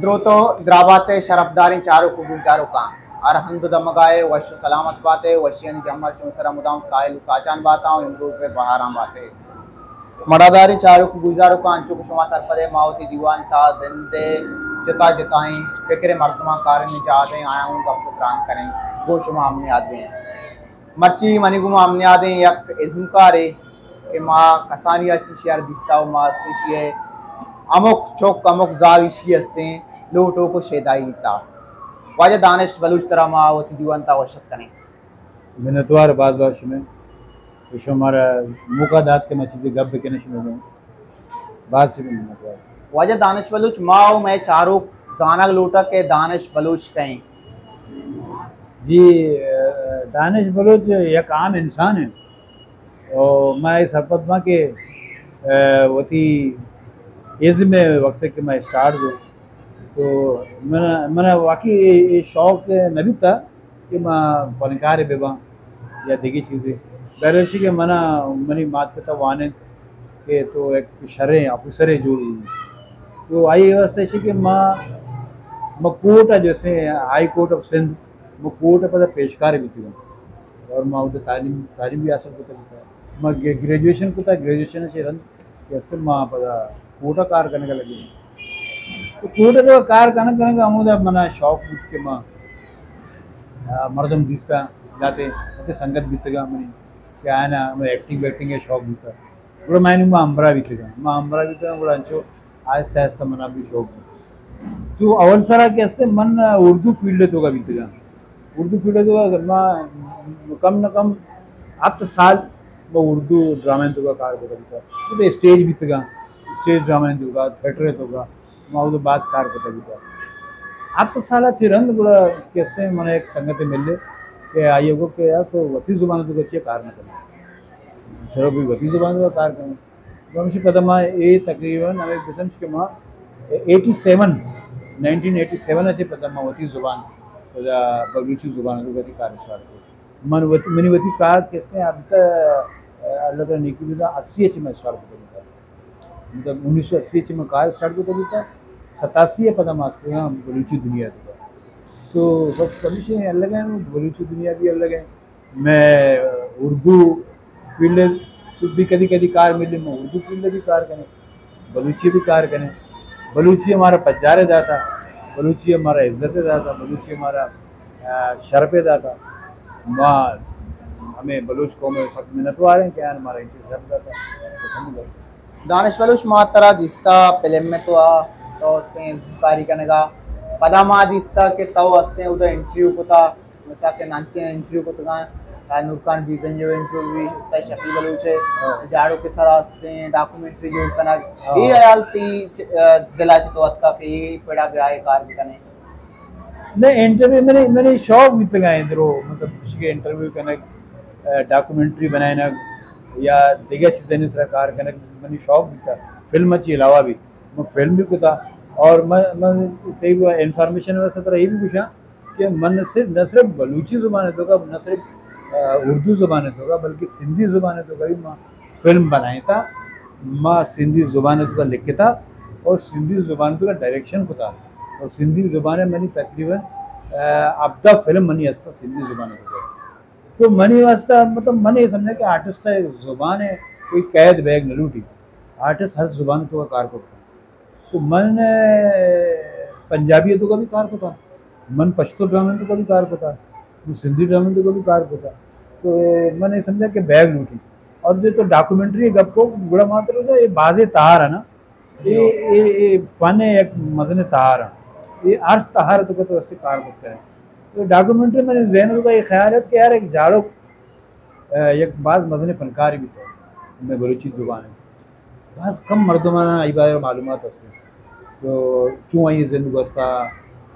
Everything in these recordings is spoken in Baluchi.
دروت و درابات ء شرپداریں چاروک و گوشداروکاں، ہر ہند و دمگائے وش و سلامت باتے، وشیانی جمع شمئے سرا مدام ساحل و ساچان باتاں و امروز ء بہاران باتے۔ مڑاداریں چاروک و گوشداروکاں، انچو کہ شما سرپد ء ما وتی دیوان تا زند ء جتا جتائیں فکر مردماں کارندیں جہدیں آیاں گوں گپ و تران کنیں، گوں شما ہم نیاد بیں۔ مرچی منی گوما ہم نیادیں یک ازمکارے کہ ما کسانی ء چہ شیار دیستا و ما استیں شی ء ہمک چک ہمک زاگ ایشی استیں لوٹوک و شیدائی بیتا۔ واجہ دانش بلوچ ترا ما وتی دیوان تا وش اتک کنیں۔ منتوار باز باز شمئے کہ شما مارا موقع دات کہ ما چیزے گپ بکنیں شمئے گوں۔ باز شمئے منتوار۔ واجہ دانش بلوچ، ما و مئے چاروک زانگ لوٹا کہ دانش بلوچ کئیں؟ جی، دانش بلوچ یک عام انسان ہے۔ اور میں اس حرپت میں کہ وتی ازم وقت کہ میں اسٹارٹ ہو تو من من واقعی یہ شوق نہ بیتا کہ ما فنکار بہ باں یا دگہ چیزے۔ بہرحال چی کہ منا منی مات پتا وانند کہ تو ایک شریں آفیسرے جوڑ ہوئی۔ تو آئی واسطے چی کہ ما ما کوٹ جیسے ہائی کورٹ آف سندھ، ما کوٹ پدا پیشکار بیتگاں اور ما اودا تعلیم تعلیم بھی حاصل کتا بیتا۔ ما گریجویشن کتا، گریجویشن چی رند کہ است ما پدا کوٹا کار کنگا لگے۔ تو کوٹا تو کار کنگ کنگ ہمودا منا شوق بود کہ ما مردم دیستا جاتے، اتے سنگت بیتگا منی کہ آنا ہمیں ایکٹنگ ویکٹنگ شوق بیتا۔ گڑا میں ما ہمراہ بیتگا، ما ہمراہ بیتگا گڑا انچو آہستہ آہستہ منا بھی شوق بود۔ تو اول سرا کہ است من اردو فیلڈ توگا بیتگا۔ اردو فیلڈ توگا ما کم نہ کم ہفت سال ما اردو ڈرامہ توگا کار کرتا بیتا۔ تو اسٹیج بیتگا، اسٹیج ڈرامہ توگا، تھیٹر توگا، ما اودا باز کار کرتا بیتا۔ ہفت سال چی رند گڑا کسے من ایک سنگت ملے کہ آئیے گو کہ یار تو وتی زبان توگا چی کار نہ کرنا؟ چلو بھی وتی زبان توگا کار کرنا۔ ہمیشہ پدا ما اے تقریباً ہمیں بسمجھ کہ ما eighty seven, nineteen eighty seven سے پدا ما وتی زبان، پدا بلوچی زبان توگا چی کار اسٹارٹ کرتا۔ من وتی، منی وتی کار کسے اب تک اللہ تعالیٰ نیکی بدا اسی چی میں اسٹارٹ کرتا۔ مطلب انیس سو اسی چی میں کار اسٹارٹ کرتا۔ ستاسی پدا ما آتکگاں بلوچی دنیا توگا۔ تو بس ہمیشہ الگ ہیں، بلوچی دنیا بھی الگ ہے۔ میں اردو فیلڈ بھی کدی کدی کار ملے، میں اردو فیلڈ بھی کار کریں، بلوچی بھی کار کریں۔ بلوچی ہمارا پجارے داتا، بلوچی ہمارا عزت داتا، بلوچی ہمارا، آ، شرف داتا۔ ما ہمیں بلوچ قوم سخت منتوار ہیں کہ آن ہمارا انچو شرف داتا۔ دانش بلوچ، ما ترا دیستا فلم میں تو آ، تو استیں ازمکاری کنگا، پدا ما دیستا کہ تو استیں ادا انٹرویو کتا، مثال کہ انچیں انٹرویو کتگاں، نور خان بیزنجو انٹرویو بھی، استاد شفیع بلوچ ہے، ہاں۔ جاڑو کے سرا استیں ڈاکومنٹری جوڑ کنگ، ہاں۔ اے حیال تی چ-، دلا چہ تو اتکا کہ اے پڑا بیائے کار بکنے؟ نہ، انٹرویو منی، منی شوق بیتگا ایں درو، مطلب، کسی کے انٹرویو کنگ، ڈاکومنٹری بنائنگ یا دگہ چیزانی سرا کار کنگ منی شوق بیتا، فلم چی علاوہ بھی۔ من فلم بھی کتا اور من، من تئی انفارمیشن واسطے ترا یہ بھی پوچھا کہ من صرف، نہ صرف بلوچی زبان توگا، نہ صرف، آ، اردو زبان توگا، بلکہ سندھی زبان توگا بھی ما فلم بنائیتا، ما سندھی زبان توگا لکھتا اور سندھی زبان توگا ڈائریکشن کتا اور سندھی زبان منی تقریباً، آ، ہبدہ فلم منی ہستا سندھی زبان توگا۔ تو منی واسطہ مطلب من یہ سمجھا کہ آرٹسٹ زبان ہے، کوئی قید بیگ نہ لوٹی، آرٹسٹ ہر زبان توگا کار کرتا۔ تو من، آ، پنجابی توگا بھی کار کتا، من پشتو ڈرامہ توگا بھی کار کتا، من سندھی ڈرامہ توگا بھی کار کتا۔ تو من یہ سمجھا کہ بیگ لوٹی۔ اور جو تو ڈاکومنٹری گپ کو گڑا ماتر ہو جائے، یہ بازے تہار ہے نا، یہ، یہ، یہ فن ہے، ایک مزن تہار ہے، یہ عرض تہار تو کہ تو اس سے کار کرتے ہیں۔ تو ڈاکومنٹری میں ذہن کا یہ خیال ہے کہ یار ایک جاڑو آ، یک باز مزنیں فنکارے بیتگ مئے بلوچی زبان ء۔ باز کم مردماں آئی بارہ ء معلومات است انت۔ تو چون آئی ء زند گوستا،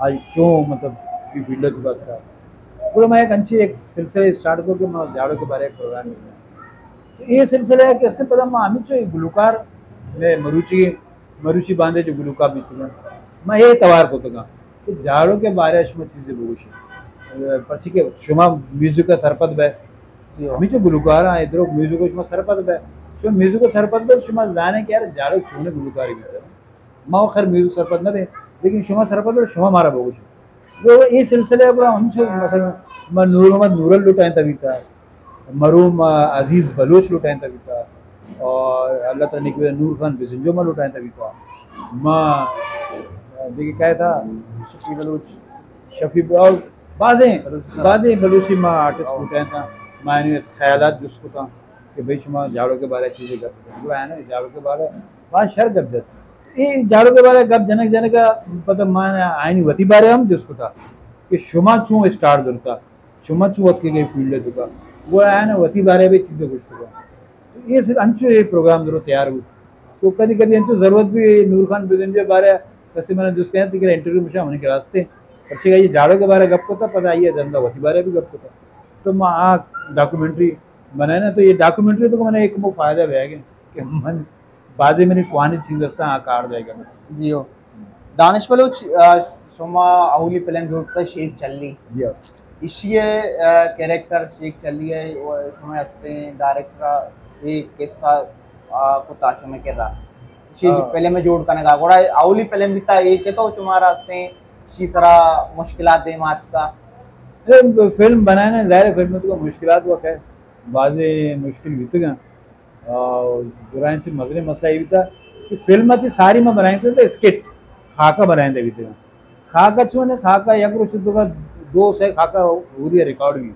آئی چون مطلب اے فیلڈ ء چکا اتکا۔ گڑا ما یک انچیں یک سلسلہ اسٹارٹ کو کہ ما جاڑو کے بارے ء پروگرام بنائیں۔ تو اے سلسلہ کہ است پدا ما ہمینچو گلوکار مئے مروچی مروچی باندے جو گلوکار بیتگاں، ما اے توار کتگاں کہ جاڑو کے بارے ء شما چیزے بگوشے، پرچی کہ شما میوزک ء سرپد بئے، جی ہاں۔ ہمینچو گلوکار آں، ادرو میوزک ء شما سرپد بئے، شما میوزک ء سرپد بئے، شما زانے کہ یار جاڑو چونیں گلوکارے بیتگ۔ ما خیر میوزک سرپد نہ بیں، لیکن شما سرپد ہو، شما مارا بگوش۔ گڑا اے سلسلہ ءَ گڑا ہمچو مثلاً ما نور محمد نورل لوٹائینتا بیتا، مرحوم عزیز بلوچ لوٹائینتا بیتا، اور اللہ تعالیٰ نیکی بدے نور خان بزنجو ما لوٹائینتا بیتا۔ ما دیگہ کہتا شفیع بلوچ، شفیع بلوچ، بازیں، بازیں بلوچی ما آرٹسٹ لوٹائینتا، ما اینی خیالات جست کتا کہ بھئی شما جاڑو کے بارے چیزیں گپ جنو۔ گڑا اینی جاڑو کے بارے باز شر گپ جت۔ اے جاڑو کے بارے گپ جنک جنک ءَ پدا ما آئینی وتی بارے ہم جست کتا کہ شما چون اسٹارٹ زرتا، شما چون وت کے گئے فیلڈ ءِ توکا، گڑا آئین وتی بارے بھی چیزیں گوشت کتا۔ تو اے سر انچو اے پروگرام درو تیار بوت۔ تو کدی کدی انچو ضرورت بھی نور خان بزنجو بارے کسی من جست کہتے کہ انٹرویو مشا منی کراستے، پرچے کہ یہ جاڑو کے بارے گپ کتا، پدا یہ دندا وتی بارے بھی گپ کتا۔ تو ما آ ڈاکومنٹری بنائے نا، تو یہ ڈاکومنٹری تو من ایک مو فائدہ بھی ہے کہ من بازیں منی کوانی چیز ہستاں آ کار دے گا۔ جی ہو۔ دانش بلوچ، آ، شما اولی فلم جوڑ کتا شیخ چلی۔ جی ہو۔ ایشی ءِ، آ، کریکٹر شیخ چلی ءِ، و شما ہستیں ڈائریکٹر ءَ اے قصہ، آ، کتا شما کرا۔ ایشی ہاں۔ فلم جوڑ کنگا۔ گڑا اولی فلم بیتا اے چتو شمارا ہستیں شی سرا مشکلات دیم آتکا؟ اے فلم بنائے نا، ظاہر ہے فلم تو مشکلات وقت ہے، بازیں مشکل بیتگاں۔ آ، درائیں چہ مزنیں مسئلہ اے بیتا کہ فلم ءَ چہ ساری ما بنائینتگ تو اسکٹس، خاکہ بنائینتگ بیتگ۔ خاکہ چون ہے؟ خاکہ یک روچ تو دو سے خاکہ پوری ریکارڈ بی۔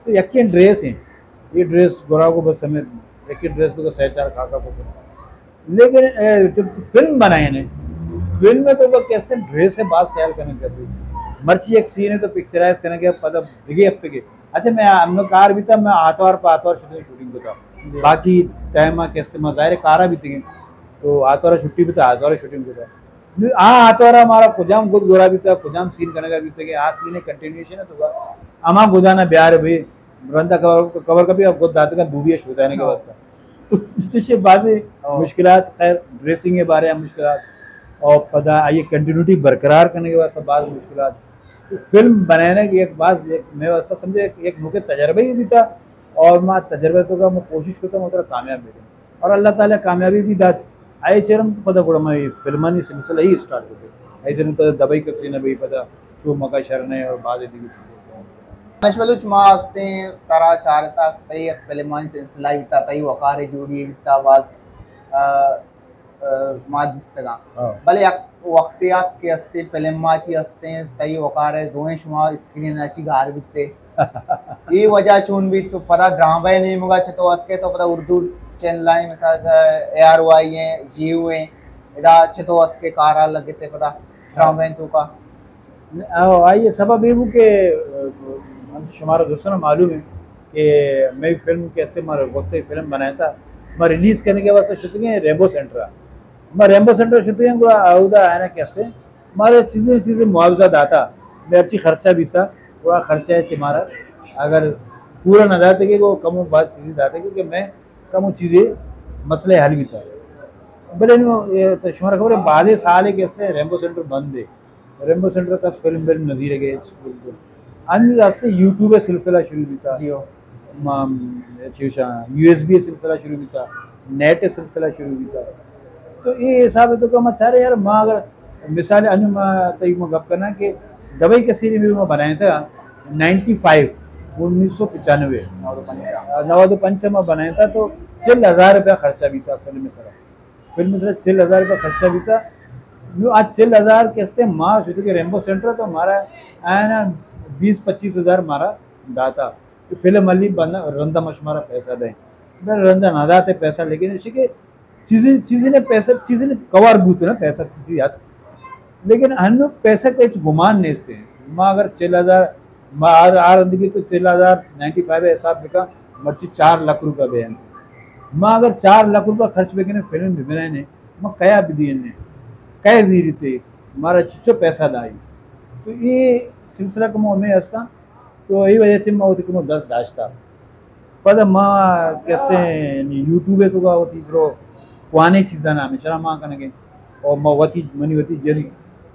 تو یکیں ڈریس ہیں، یہ ڈریس گورا کو بس ہمیں یکیں ڈریس تو سے چار خاکہ کو۔ لیکن، اے، جب فلم بنائے نے، فلم میں تو وہ کیسے ڈریس ہے باز خیال کرنے کا۔ مرچی ایک سین ہے تو پکچرائز کرنے کے پتہ دگے ہفتے کے اچھا، میں ہم کار بیتا، میں آتوار پہ آتوار شوٹنگ، شوٹنگ کتا۔ جی۔ باقی ٹائم ما کیسے ما ظاہر ہے کارا بیتگیں، تو آتوار چھٹی بیتا، آتوار شوٹنگ کتا۔ نو آ آتوارا مارا کجام گد گورا بیتا، کجام سین کنگا بیتا کہ آ سین کنٹینیوشن ہے تو ہما گدانا بیار بھئی، رندا کور، کور کا بھی گد داتگا دوبی شوتانے کے ہاں۔ واسطہ۔ تو چشے بازیں ہاں۔ مشکلات، خیر، ڈریسنگ کے بارے میں مشکلات اور پدا آئیے کنٹینیوٹی برقرار کرنے کے واسطے بعض مشکلات۔ تو فلم بنانے کی ایک بات، ایک میں ایسا سمجھے، ایک، ایک نوکے تجربہ ہی بیتا اور ما تجربہ تو کا میں کوشش کرتا ہوں اتنا کامیاب بھی کروں۔ اور اللہ تعالیٰ کامیابی بھی دات۔ آئے چرم پتہ گڑا میں فلمانی سلسلہ ہی اسٹارٹ کرتے۔ آئے چرم پتہ دبئی کسی نہ بھی پتہ چو مکا شر نے اور بعض دیگر چیزیں۔ دانش بلوچ، ما ہستیں ترا چارتا تئی فلمانی سلسلہ بیتا، تئی وقار جوڑی بیتا باز، آ، آ، ما دیستگاں۔ ہاں۔ بلے یک وقتے آت کہ ہستیں فلم ما چی ہستیں، تئی وقار دوئیں شما اسکرین چی گار بیتے۔ اے وجہ چون بیت تو پدا ڈرامہ نیمگا چتو اتکے تو پدا اردو چینل آئیں مثال اے آر وائی ہیں، جیو ہیں، ادا چتو اتکے کارا لگتے پدا ڈرامہ تو کا۔ او، آئی سبب یہ بو کہ، آ، ہم شمارا دوستان معلوم ہے کہ میں فلم کیسے مارا وقت فلم بنایا تھا، میں ریلیز کرنے کے واسطے شوٹنگ ہے ریمبو سینٹر۔ ما ریمبو سینٹر شتگیں گڑا اودا آنا کسے مارا چیزیں، چیزیں معاوضہ داتا، مرچی خرچہ بیتا، گڑا خرچہ ہے چہ مارا اگر پورا نہ داتے کہ وہ کم و باز چیزیں داتے کہ میں کم و چیزیں مسئلہ حل بیتا۔ بلے نو، اے تو شمارا خبر ہے، بعضے سال ہے کسے ریمبو سینٹر بند ہے۔ ریمبو سینٹر کس فلم ولم نظیر گئے، بالکل۔ انو دستے یوٹیوب سلسلہ شروع بیتا۔ جی ہو۔ ما، چیشا، یو ایس بی سلسلہ شروع بیتا، نیٹ سلسلہ شروع بیتا۔ تو اے حساب تو کہ ما چارے یار، ما اگر مثال انو ما تئی ما گپ کرنا کہ دبئی کسیری بھی ما بنایا تھا نائنٹی فائیو، انیس سو پچانوے، نود و پنچ۔ نود و پنچ ما بنایا تھا تو چل ہزار روپیہ خرچہ بیتا فلم سرا۔ فلم سرا چل ہزار روپیہ خرچہ بیتا۔ نو آ چل ہزار کسے ما شتو کہ ریمبو سینٹر تو مارا آنا بیس پچیس ہزار مارا داتا۔ تو فلم علی بنا رندا ما شمارا پیسہ دیں۔ بل رندا نہ داتے پیسہ، لیکن اسی کہ چیزیں، چیزیں نے پیسہ، چیزیں نے کور بوت نا پیسہ چیزیں یاد۔ لیکن ہنو پیسہ کا ہچ گمان نیست ہے۔ ما اگر چل ہزار، ما آر، آر اندگی تو چل ہزار نائنٹی فائیو حساب بکا، مرچی چار لاکھ روپیہ بے انت۔ ما اگر چار لاکھ روپیہ خرچ بکنے فلم ببنائنے، ما کیا بدینے؟ کئے زیریتے؟ مارا چچو پیسہ دائی؟ تو یہ سلسلہ کمو ہمیں ہستا۔ تو اے وجہ سے ما وتی کمو دست داشتا۔ پدا ما کسے یوٹیوب تو کا وتی درو پرانے چیزاں نام چرا ما کنگے۔ اور ما وتی، منی وتی جن،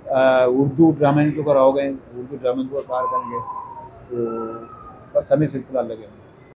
آ، اردو ڈرامے تو کا رہو گئے، اردو ڈرامے تو کا کار کنگے۔ تو بس ہمیں سلسلہ لگے۔